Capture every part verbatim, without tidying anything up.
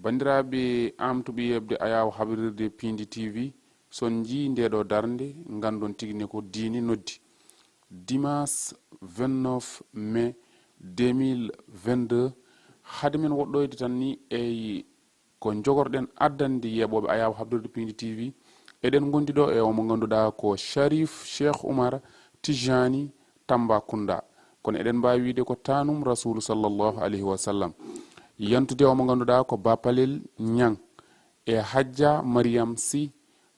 Banndiraaɓe, am tuɓi yeɓde ayaawo habrirde Piindi T V, so on njii ndee ɗoo darnde, nganndon tigi ne ko diine noddi. Dimanche vingt-neuf mai deux mille vingt-deux, hade men woɗɗoyde tan ni, eyi, ko njogorɗen addande yeeɓooɓe ayaawo habrirde Piindi T V. Eɗen ngondi ɗo e omo ngannduɗaa ko Sharif Cheikh Oumar Tijani Tambacounda. Kono eɗen mbaawi wiyde ko taanum Rasuulu sallallahu alayhi wa sallam. Yantude omo ngannduɗaa ko Ba Palel Ñang e Hajja Mariam Sy,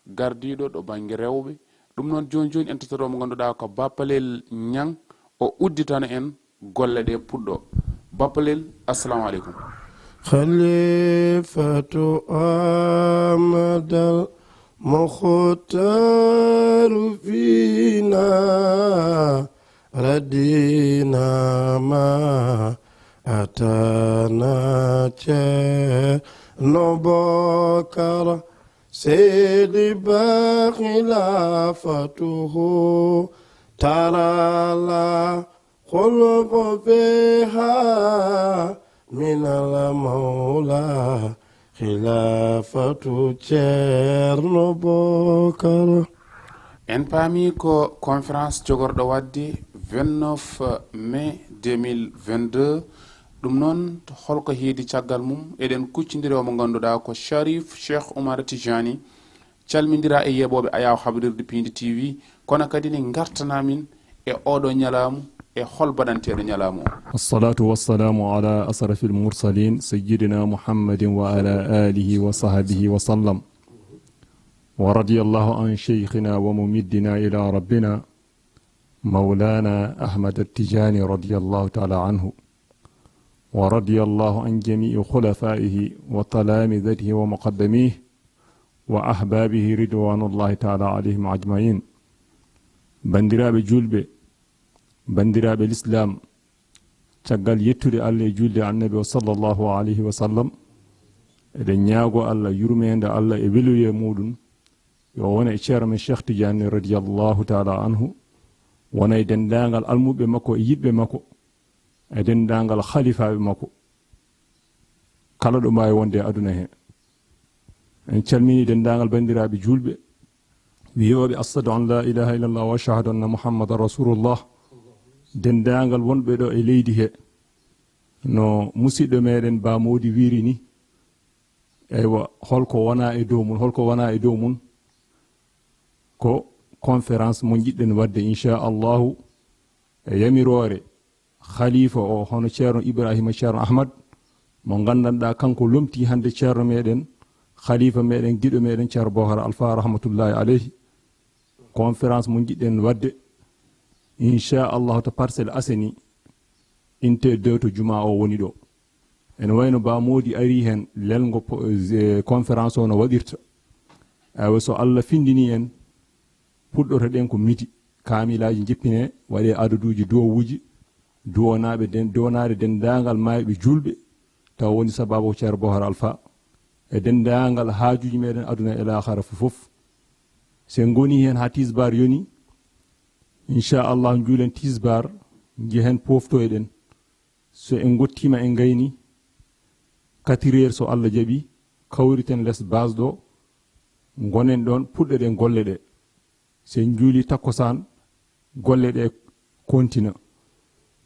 gardiiɗo ɗo bannge rewɓe. Ɗum noon, jooni jooni, en tottoro mo ngannduɗaa ko Ba Palel Ñang, o udditana en golle ɗe puɗɗo. Ba Palel, assalamu aleykum. خليفة أحمد المختار فينا ردينا ما أتانا Ceerno Bokar Seydi Ba خلافته ترى لا خلف فيها من المولى خلافة Ceerno Bokar. En paami ko conférence jogorɗo waɗde vingt-neuf mai deux mille vingt-deux. Ɗum noon, holko heedi caggal mum? Eɗen kuccondiri e mo ngannduɗaa ko Sharif Cheikh Oumar Tijani, calmindira e yeeɓooɓe ayaawo habrirde Piindi T V, kono kadi ne ngartana min e oɗo ñalaamu, e hol baɗanteeɗo ñalaamu o. الصلاة والسلام على أشرف المرسلين سيدنا محمد وعلى آله وصحبه وسلم. ورضي الله عن شيخنا وممدنا إلى ربنا مولانا أحمد التجاني رضي الله تعالى عنه، ورضي الله عن جميع خلفائه وتلامذته ومقدميه وأحبابه رضوان الله تعالى عليهم أجمعين. Banndiraaɓe juulɓe, banndiraaɓe lislaam, caggal yettude Allah e juulde Annabi o sallallahu alayhi wa sallam, eɗen ñaagoo Allah, yurmeende Allah e weluye muuɗum, yo wone e Ceerno men Cheikh Tidiane radiyallahu taala anhu, wona e denndaangal almuɓɓe makko e yiɗɓe makko, e denndaangal halifaaɓe makko, kala ɗo mbaawi wonde e aduna he. En calmini denndaangal banndiraaɓe juulɓe, wiyooɓe: "Ashhadu an laa ilaaha illallah wa ashhadu anna Muhammadan rasulullah." Denndaangal wonɓe ɗo e leydi he, no musiɗɗo meɗen Ba Mody wiiri ni, eywa, holko wona e dow mun, holko wona e dow mun? Ko conférence mo njiɗɗen waɗde, inchallahu, e yamiroore khalifa o, hono Ceerno Ibrahima Ceerno Ahmad, mo nganndanɗaa kanko lomtii hannde ceerno meɗen, khalifa meɗen, giɗo meɗen, Ceerno Bohara Alfa, rahmatullahi alayhi. Conférence mo njiɗɗen waɗde, inchallahu, to Parcelles Assainies, unité deux, to juma o woni ɗo. Ene wayno Ba Mody ari heen, lelngo po-, eh, conférence o no waɗirta. Eywa, so Allah findini en, puɗɗotoɗen ko midi. Kaamilaaji njippine, waɗe adaduuji duwawuuji, duwonaaɓe den-, duwonaade denndaangal maayɓe juulɓe, taw woni sabaabu ko Ceerno Bohara Alfa, e denndaangal haajuuji meɗen aduna e laakhara fof fof. So en ngoni heen haa tisbaar yoni, inchallah, njuulen tisbaar, njehen poftoyɗen. So en ngottiima en ngayni, quatre heures so Allah jaɓi, kawriten les base ɗo, ngonen ɗon, puɗɗoɗen golle ɗe. So en njuuli takkusaan, golle ɗe kontina.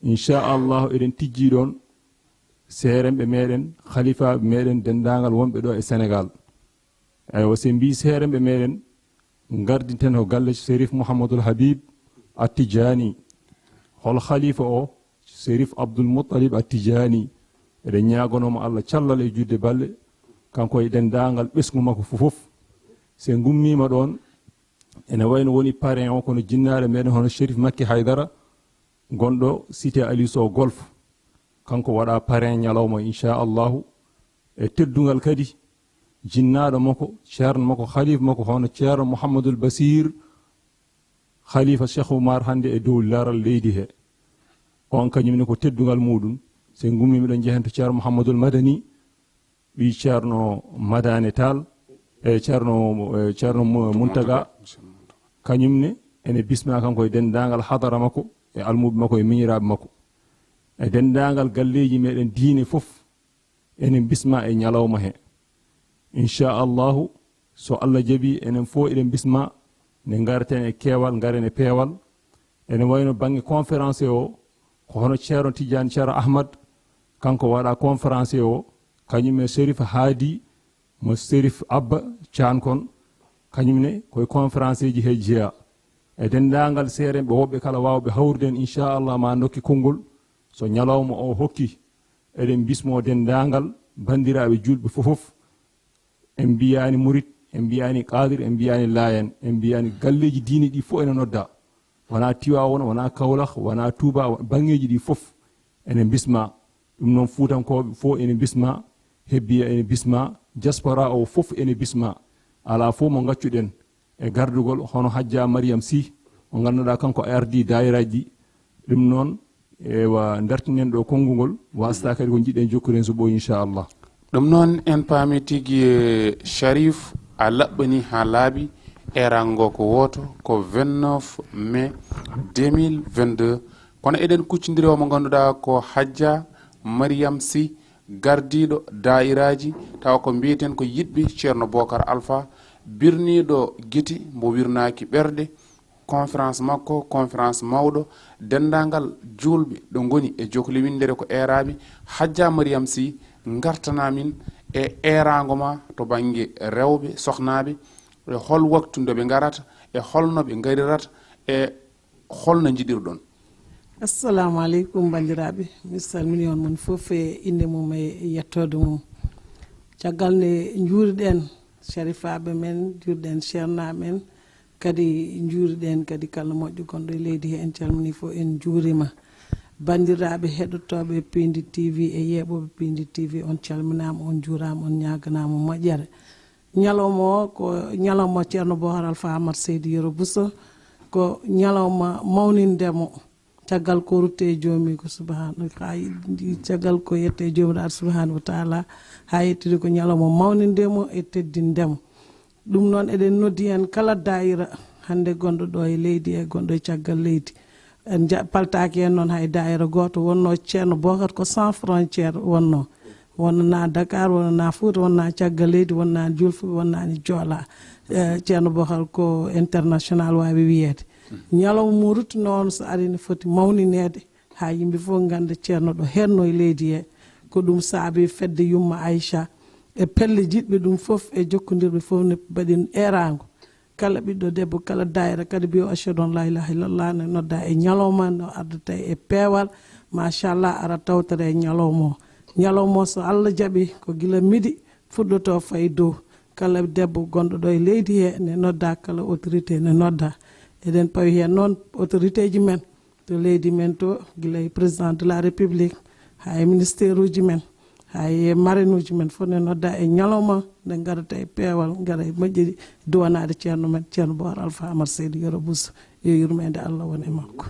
Inchallah, eɗen tijji ɗon seerenɓe meɗen, khalifaaɓe meɗen, denndaangal wonɓe ɗo e Senegal. Eywa, so en mbii seerenɓe meɗen, ngardinten ko galle Cherif Mouhamadoul Habib At-Tidjani. Hol khalifa o? Cherif Abdoul Moutalib At-Tidjani. Eɗen ñaaganoo mo Allah callal e juutde balle, kanko e denndaangal ɓesngu makko fof fof. So en ngummiima ɗon, ene wayno woni parrain o, kono jinnaaɗo meɗen hono Cherif Makki Haydara, gonɗo cité Aliou Sow Golf. Kanko waɗa parrain ñalawma, inchallahu, e teddungal kadi jinnaaɗo makko, ceerno makko, khalifa makko, hono Ceerno Mouhamadoul Basir, khalifa Cheikh Oumar hannde e dow laral leydi he. On kañum ne ko teddungal muuɗum. So en ngummiima ɗon, njehen to Ceerno Mouhamadoul Madani, ɓii Ceerno Madani Tall, e Ceerno, e Ceerno Mu-, Muntaga. Kañum ne ene bismaa kanko e denndaangal hadara makko, e almuuɓe makko, e miñiraaɓe makko, e denndaangal galleeji meɗen diine fof. Enen bismaa e ñalawma he. Inchallahu, so Allah jaɓi, enen fof eɗen bisma nde ngarten e keewal, ngaren e peewal. Ene wayno bannge conférence o, ko hono Ceerno Tidiane Ceerno Ahmad, kanko waɗa conférence o, kañum e Serif Haadi mo Serif Abba Caan kon, kañum ne koye conférence ji he jeya. E denndaangal seerenɓe woɓɓe kala waawɓe hawrude en, inchallah, ma ndokke konngol. So ñalawma o hokki, eɗen bismo denndaangal banndiraaɓe juulɓe fof fof. En mbiyaani murit, en mbiyaani qaadir, en mbiyaani laayen, en mbiyaani galleeji diine ɗi fof ene nodda. Wonaa Tiwaawoon, wonaa Kawlax, wonaa Tuuba, banngeeji ɗi fof ene bisma. Ɗum noon, Fuutankooɓe fof ene bisma, Hebbiya ene bisma, diaspora o fof ene bisma. Alaa fof mo ngaccuɗen e gardugol hono Hajja Mariam Sy, mo ngannduɗaa kanko ardii daayiraaji ɗi. Ɗum noon, ewa, dartinen ɗo konngol, wasata kadi ko njiɗen jokkude heen so ɓooyi, inchallah. Ɗum noon, en paami tigi, eh, Sharif, a laɓɓini haa laaɓi, erango ko wooto, ko vingt-neuf mai deux mille vingt-deux. Kono eɗen kuccondiri o mo ngannduɗaa ko Hajja Mariam Sy, gardiiɗo daayiraaji, tawa ko mbiyeten ko yiɗɓe Ceerno Bookar Alfa, birniiɗo gite, mbo wirnaaki ɓerɗe, conférence makko, conférence mawɗo, denndaangal juulɓe ɗo ngoni e jokle winndere ko eeraaɓe, Hajja Mariam Sy, ngartana min e eeraango ma to bannge rewɓe, sohnaaɓe, e hol waktu nde ɓe ngarata, e hol no ɓe ngarirata, e hol no njiɗirɗon? Assalamu aleykum, banndiraaɓe. Mi salmini on mon fof e innde mum e yettoode mum. Caggal nde njuuriɗen carifaaɓe men, njuuriɗen ceernaaɓe men, kadi njuuriɗen kadi kala moƴƴo gonɗo e leydi he, en calminii fof, en njuuriima. Banndiraaɓe heɗotooɓe Piindi T V e yeeɓooɓe Piindi T V, on calminaama, on njuuraama, on ñaaganaama moƴƴere. Ñalawma o ko ñalawma Ceerno Bohar Alfa Amar Seydi Yero Bousso, ko ñalawma mawninde mo. Caggal ko rutte e joomi ko subhanahu, haa, caggal ko yette e Joomiraaɗo subhanahu wa taala, haa yettude ko ñalawma mawninde mo e teddinde mo. Ɗum noon, eɗen noddi heen kala daayira hannde gonɗo ɗo e leydi e gonɗo e caggal leydi. En ja-, paltaaki heen noon hay daayira gooto, wonno Ceerno Bohar ko sans frontière wonno. Wonno na Dakar, wonno na Fuuta, wonno na caggal leydi, wonno na Julfo, wonno na Joola. Eh, Ceerno Bohar ko international waawi wiyeede. Ñalawma mum ruttuno on so ari ne foti mawnineede haa yimɓe fof ngannda Ceerno ɗo heenno e leydi he. Ko ɗum saabi fedde Yumma Aïcha e pelle jiɗɓe ɗum fof e jokkondirɓe fof ne mbaɗi eeraango. Kala ɓiɗɗo debbo, kala daayira kadi mbiyo ashhadu an la ilaha illallah ne nodda e ñalawma, no ardata e peewal, machallah, ara tawtore e ñalawma o. Ñalawma o so Allah jaɓi ko gila midi fuɗɗoto fayi dow. Kala debbo gonɗo ɗo e leydi he ne nodda, kala autorité ne nodda. Eɗen pawi heen noon autorité ji men to leydi men to, gila e président de la république, haa e ministère uji men, haa e marraine uji men fof ne nodda e ñalawma nde ngarata e peewal, ngara e moƴƴere duwanaade ceerno men, Ceerno Bohar Alfa Amar Seydi Yero Bousso, yo yurmeende Allah won e makko.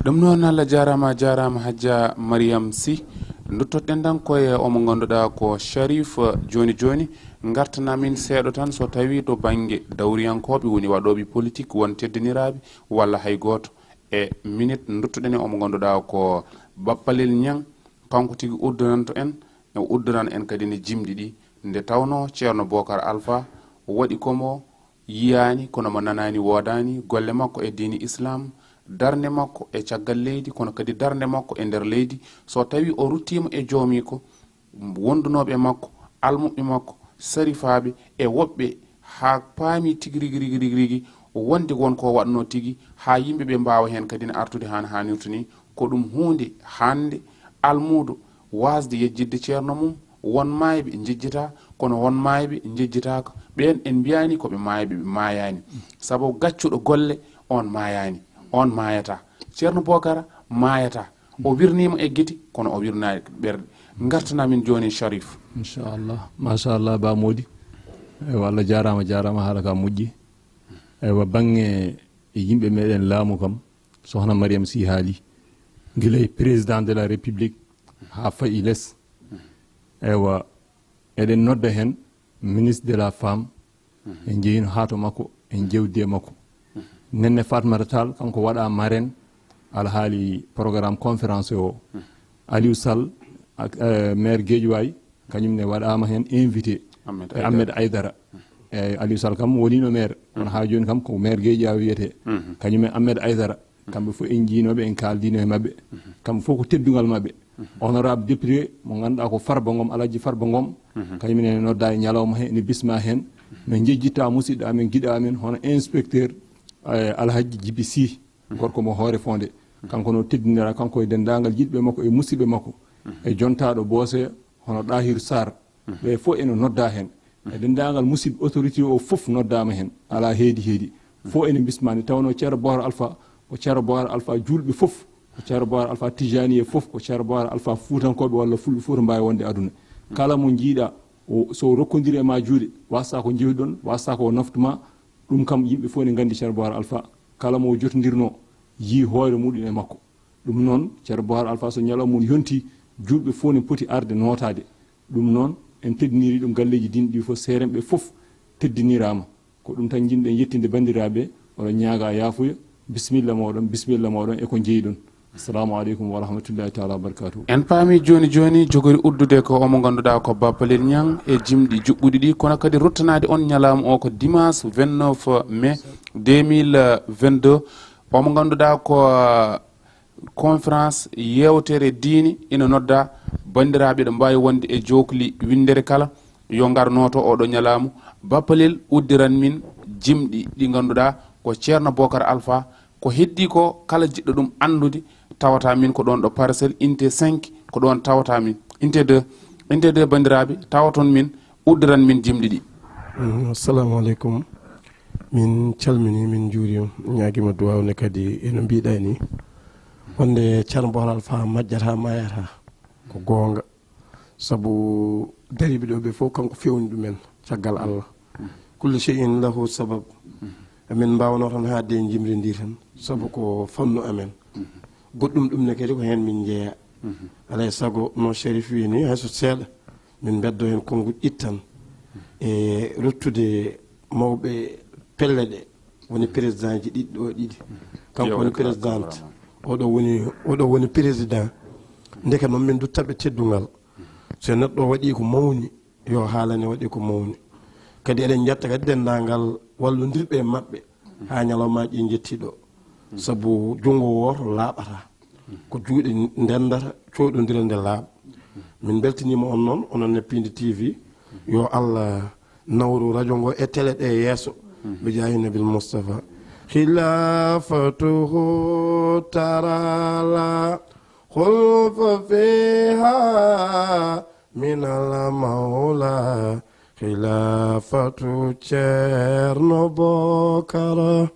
Ɗum noon, Allah jaaraama, a jaaraama Hajja Mariam Sy. Nduttoɗen tan koye omo ngannduɗaa ko Sharif, eh, jooni jooni. Ngartana min seeɗa tan so tawii to bannge dawriyankooɓe woni waɗooɓe politique, won teddiniraaɓe walla hay gooto. E minute nduttuɗen e omo ngannduɗaa ko Bappalel Ñaŋ, kanko tigi uddananto en, o uddanan en kadi ne jimɗi ɗi. Nde tawnoo Ceerno Bookar Alfa waɗi ko mo yiyaani, kono mo nanaani woodaani, golle makko e diine Islaam, darnde makko e caggal leydi, kono kadi darnde makko e nder leydi. So tawii o ruttiima e joomiiko, wondunooɓe makko, almuɓɓe makko, sarifaaɓe e woɓɓe, haa paami tigi rigi, rigi, rigi, rigi, wonde won ko waɗnoo tigi, haa yimɓe ɓe mbaawa heen kadi ne artude haa no haanirta ni. Ko ɗum huunde hannde almuudo waasde yejjitde ceerno mum. Won maayɓe njejjitaa, kono won maayɓe njejjitaaka. Ɓeen en mbiyaani ko ɓe maayɓe, ɓe maayaani. Sabu gaccuɗo golle, oon maayaani, oon maayataa. Ceerno Bookara maayataa. O wirniima e gite, kono o wirnaaki ɓerɗe. Ngartana min jooni, Sharif. Inchallah. Machallah, Ba Mody. Eywa, Allah jaaraama, jaaraama, haala ka moƴƴi. Eywa, baŋŋe yimɓe meɗen laamu kam, Sohna Mariam Sy haali. Gila e président de la République haa fayi les. Eywa, eɗen nodda heen ministre de la femme, en njehino haa to makko, en jewdi e makko. Nenne Fatmata Tall, kanko waɗa marraine alhaali programme conférence o. Aliou Sall, ak, eh, maire Guédiawaye, kañum ne waɗaama heen invité. Ahmed e Ahmed Aydara. Eyyi, Aliou Sall kam wonino maire, kono ha joni kam ko maire Guédiawaye wiyete. Kañum e Ahmed Aydara, kamɓe fof en jiinoɓe, en kaldino e maɓɓe. Kamɓe fof ko teddungal maɓɓe. Honorable député mo ganduɗa ko Farba Ngom, Alhaji Farba Ngom, kañum ne nodda e ñalawma he, ne bisma hen, no jejjitta musidɗo amen, giɗo amen, hono inspecteur, eh, Alhaji Djibi Sy, gorko mo Hoore Fonde. Kanko no teddinira, kanko e dendagal yiɗɓe makko e musidɓe makko, e jontaɗo Boose, hono Ɗahir Sarr. Ɓe fof ene nodda hen. E dendagal musidɓe autorité o fof noddama hen. Ala heedi heedi. Fof ene bisma, nde tawno Ceerno Bocar Alpha, ko Ceerno Bocar Alpha julɓe fof, ko Ceerno Bocar Alpha tijani e fof, ko Ceerno Bocar Alpha fuutankoɓe walla fulɓe fof to mbawi wonde aduna. Kala mo jiiɗa, o, so rokkodiri e ma juuɗe, wasa ko jewɗon, wasa ko naftuma, ɗum kam yimɓe fof ne gandi Ceerno Bocar Alpha. Kala mo jotodirno, yi hoore muɗum e makko. Ɗum noon, Ceerno Bocar Alpha, so ñalawma mum yonti, julɓe fof ne poti arde nootade. Ɗum noon, en teddiniri ɗum galleeji diine ɗi fof, seerenɓe fof teddiniraama. Ko ɗum tan njiɗɗen yettinde banndiraaɓe, oɗon ñaaga yaafuya, bisimilla mooɗon, bisimilla mooɗon e ko njeyɗon. Assalamu aleykum wa rahmatullahi taala wa barakatuh. En paami jooni jooni, jogori uddude ko omo ngannduɗaa ko Ba Palel Niang e jimɗi juɓɓuɗi ɗi, kono kadi ruttanaade on ñalawma o ko dimanche vingt-neuf mai deux mille vingt-deux. Omo ngannduɗaa ko, ah, conférence, yewtere diine ina nodda banndiraaɓe ɓe mbaawi wonde e jookli winndere kala, yo ngar nooto oɗo ñalawma. Ba Palel uddiran min jimɗi ɗi ngannduɗaa ko Ceerno Bocar Alpha. Ko heddi ko, kala jiɗɗo ɗum anndude, tawata min ko ɗoon ɗo Parcelles, unité cinq, ko ɗoon tawata min. Unité deux, unité deux, banndiraaɓe, tawaton min, uddiran min jimɗi ɗi. Mm, assalamu aleykum. Min calmini, min njuurima, ñaagiima duwaaw ne kadi, eno mbiɗa ni. Wonde Ceerno Bocar Alpha majjata, mayata. Ko goonga. Sabu dariiɓe ɗo ɓe fof kanko fewni ɗumen, caggal Allah. Kullu shay'in lahu sabab. Amin mbaawno tan haadde e jimri ndi tan, sabu ko fannu amen. Goɗɗum ɗum ne kadi ko heen min njeeya. Alaa e sago, no Cherif wiyi ni, hay so seeɗa, min mbeddo heen konnguɗi ɗiɗi tan. E ruttude mawɓe pelle ɗe, woni président ji ɗiɗi ɗo ɗiɗi. Kanko woni présidente, oɗo woni, oɗo woni président. Ndeke noon min duttaɓe teddungal. So neɗɗo waɗi ko mawni, yo haalane waɗi ko mawni. Kadi eɗen njetta kadi denndaangal wallondirɓe e maɓɓe haa ñalawmaaji ɗi njetti ɗo. Sabu junngo wooto laaɓata. Ko juuɗe ndendata, cooɗondira nde laaɓa. Min mbeltaniima on noon, onon ne Piindi T V. Yo Allah nawru radio ngo e télé ɗe yeeso. Bi jaahi Nabil Mustafa. Khilafatuhu tarala khulfa fiha min al mawla. Khilafatu Ceerno Bokara.